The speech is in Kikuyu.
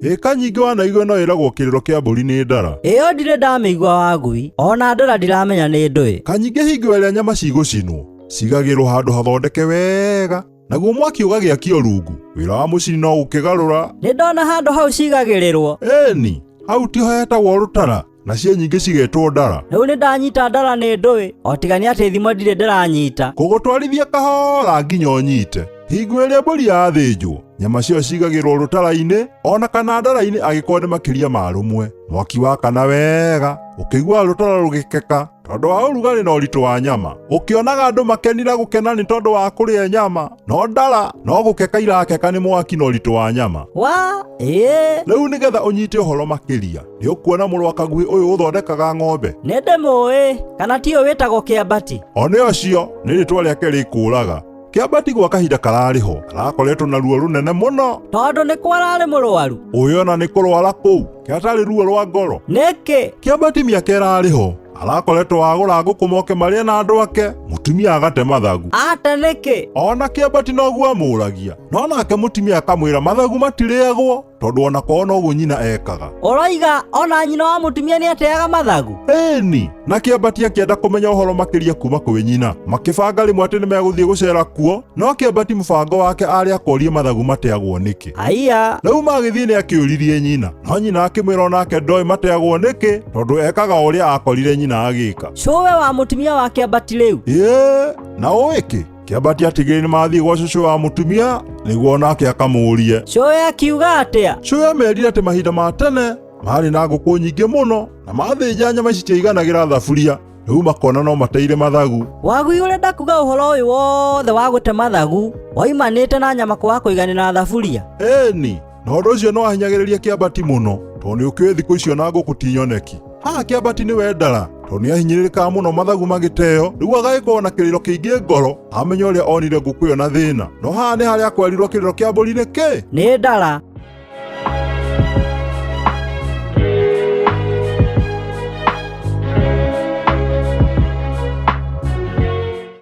Ĩka nyingĩ wanaigua no ĩragwo kĩrĩro kĩa mbũri nĩ ndara. Ĩyo ndirĩ ndamĩigua wagui, ona ndara ndiramenya nĩ ndũĩ. Kanyingĩ hingo ĩrĩa nyama cigũcinwo, cigagĩrwo handũ hathondeke wega, naguo mwaki ũgagĩakio rungu. Wĩra wa mũcini no gũkĩgarũra. Nĩ ndona handũ hau cigagĩrĩrwo. Ĩni, hau tiho hetagwo rũtara, nacio nyingĩ cigetwo ndara. Rĩu nĩ ndanyita ndara nĩ ndũĩ, o tiga nĩ atĩ thimo ndirĩ ndĩranyita. Kũgũtwarithia kahora nginya ũnyite. Hingo ĩrĩa mbũri yathĩnjwo, nyama ciayo cigagĩrwo rũtara-inĩ ona kana ndara-inĩ angĩkorwo nĩ makĩria ma rũmwe. Mwaki wakana wega, ũkĩiguaga rũtara rũgĩkeka tondũ wa ũrugarĩ na ũritũ wa nyama. Ũkĩonaga andũ makenira gũkena nĩ tondũ wa kũrĩa nyama, no ndara no gũkeka irakeka nĩ mwaki na ũritũ wa nyama. Wa, ĩĩ. Rĩu nĩgetha ũnyite ũhoro makĩria, nĩ ũkuona mũrũ wa Kaguĩ ũyũ ũthondekaga ng'ombe. Nĩ ndĩmũĩ, kana tiũyũ wĩtagwo Kĩambati? O nĩ ũcio, nĩ rĩtwa rĩake rĩkũraga. Kĩambati gwa kahinda kararĩ ho, arakoretwo na ruo rũnene mũno. Tondũ nĩ kwararĩ mũrwaru. Ũyũ ona nĩ kũrwara kũu, kĩatarĩ ruo rwa ngoro. Nĩkĩ? Kĩambati mĩaka ĩrarĩ ho, arakoretwo agũra ngũkũ moke marĩe na andũ ake, mũtumia agate mathagu. Ate nĩkĩ? Ona Kĩambati noguo amũragia, no nake mũtumia akamwĩra mathagu matirĩagwo. Tondũ ona kwao noguo nyina ekaga. Ũroiga ona nyina wa mũtumia nĩ ateaga mathagu? Ĩni, na Kĩambati akĩenda kũmenya ũhoro makĩria kuma kwĩ nyina. Makĩbanga rĩmwe atĩ nĩmegũthiĩ gũcera kuo, no Kĩambati mũbango wake arĩ akorie mathagu mateagwo nĩkĩ. Haiya. Rĩu magĩthiĩ nĩ akĩũririe nyina, no nyina akĩmwĩra onake ndoĩ mateagwo nĩkĩ, tondũ ekaga o ũrĩa akorire nyina agĩka. Cũwe wa mũtumia wa Kĩambati rĩu? Ĩĩ, na ũĩ kĩ? Kĩambati atigĩrĩ nĩ mathiĩ gwa cũcũ wa mũtumia nĩguo nake akamũrie. Cũwe akiuga atĩa? Cũwe amerire atĩ mahinda ma tene marĩ na ngũkũ nyingĩ mũno na mathĩnja nyama citiaiganagĩra thaburia, rĩu makona no mateire mathagu. Wagui ũrenda kuga ũhoro ũyũ wothe wa gũte mathagu woimanĩte na nyama kwaga kũiganĩra thaburia? Ĩni, na ũndũ ũcio no ahinyagĩrĩria Kĩambati mũno tondũ nĩ ũkĩũĩ thikũ icio na ngũkũ ti nyoneki. Haha Kĩambati nĩwe ndara tondũ nĩ ahinyĩrĩrĩkaga mũno mathagu magĩteo, rĩu agagĩkorwo na kĩrĩro kĩingĩ ngoro amenya ũrĩa onire ngũkũ ĩyo na thĩna. No haha nĩ harĩa kwerirwo kĩrĩro kĩa mbũri nĩ kĩ? Nĩ ndara.